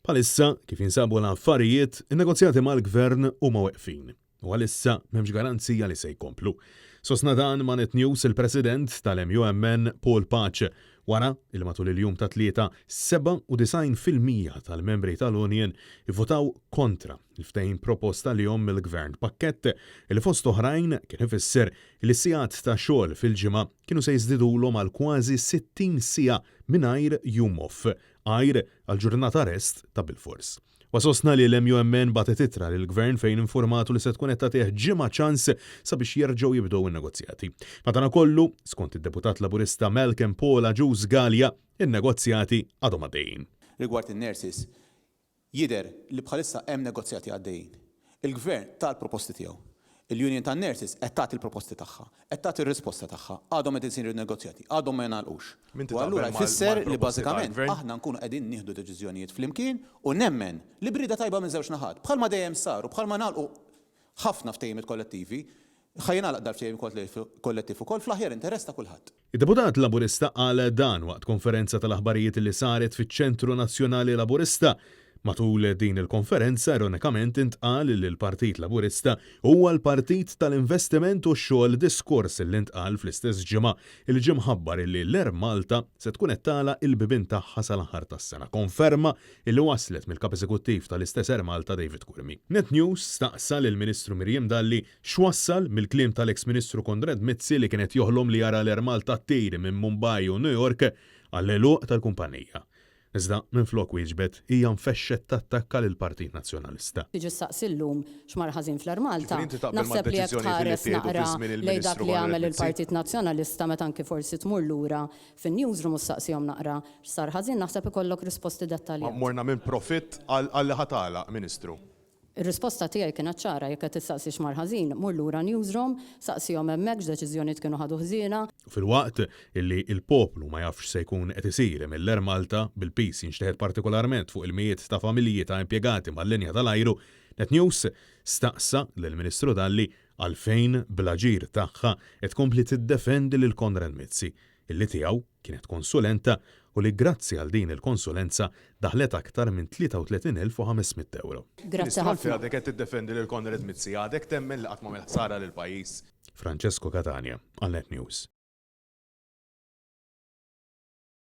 Bħalissa, kif jinsabu l-affarijiet, in-negozjati mal-Gvern huma weqfin u għalissa m'hemmx garanzija li se jkomplu. Sostna dan ma' Net News il-President tal-MUMN Paul Pace wara li matul il-jum tat-Tlieta 97% tal-membri tal-union ivvutaw kontra l-ftehim propost għalihom mill-Gvern, pakkett li fost oħrajn kien ifisser li s-sigħat ta' xogħol fil-ġimgħa kienu se jiżdidulhom għal kważi 60 siegħa mingħajr jum off, għajr għal ġurnata rest ta' bilfors. Huwa sostna li l-MUMN bagħtet ittra lill-Gvern fejn informatu li se tkun qed tagħtih ġimgħa ċans sabiex jerġgħu jibdew in-negozjati. Madankollu, skont id-Deputat Laburista Malcolm Paul Agius Galea, in-negozjati għadhom għaddejjin. Rigward in-nurses, Jidher li bħalissa hemm negozjati għaddejjin. Il-Gvern ta l-proposti tiegħu. Il-Union tan-Nurses qed tagħti l-proposti tagħha. Qed tagħti r-risposta tagħha. Għadhom qed isiru n-negozjati. Għadhom ma jingħalqux. U allura jfisser li bażikament aħna nkunu qegħdin nieħdu deċiżjonijiet flimkien u nemmen li b'rieda tajba minn żewġ naħat, bħalma dejjem sar u bħalma ngħalqu ħafna ftehimiet kollettivi, ħa jingħalaq dal-ftehim kollettiv ukoll fl-aħjar interess ta' kulħadd. Id-Deputat Laburista qal dan waqt konferenza tal-aħbarijiet li saret fiċ-Ċentru Nazzjonali Laburista. Matul din il-konferenza ironikament intqal li l-Partit Laburista huwa l-partit tal-investiment u x-xogħol diskors li ntqal fl-istess ġimgħa li ġie mħabbar li l-Air Malta se tkun qed tagħlaq il-bibien tagħha sal-aħħar tas-sena. Konferma li waslet mill-Kap Eżekuttiv tal-istess Air Malta David Curmi. Net News staqsa lill-Ministru Miriam Dalli X'wassal mill-kliem tal-eks Ministru Konrad Mizzi li kien qed joħlom li jara l-Air Malta ttir minn Mumbai u New York għall-għeluq tal-kumpanija. Iżda minflok wieġbet, hija nfexxet tattakka lill-Partit Nazzjonalista. Tiġi ssaqsi llum x'mar ħażin fl-Air Malta, naħseb li jekk tħares naqra lejn dak li għamel il-Partit Nazzjonalista meta anki forsi tmur lura fin-newsroom u ssaqsihom naqra x'sar ħażin naħseb ikollok risposti dettaljati. Morna minn profitt għal li ħa tagħlaq, Ministru. Ir-risposta tiegħi kienet ċara, jekk qed tistaqsi x'mar ħażin, mur lura newsroom, saqsihom hemmhekk x'deċiżjonijiet kienu ħadu ħżiena. Filwaqt li l-poplu ma jafx x'se jkun qed isir mill-Air Malta, bil-piż jinxteħet partikolarment fuq il-mijiet ta' familji ta' impjegati mal-linja tal-ajru, Net News staqsa lill-Ministru Dalli għalfejn bl-aġir tagħha qed tkompli tiddefendi lil Konrad Mizzi, illi tiegħu kienet konsulenta u li grazzi għal din il-konsulenza daħlet aktar minn 33,500 ewro. Grazzi Ministru għalfejn ħafna. għadek qed tiddefendi lil Konrad Mizzi? Għadek temmen li qatt m'għamel ħsara lill-pajjiż? Francesco Catania għal Net News.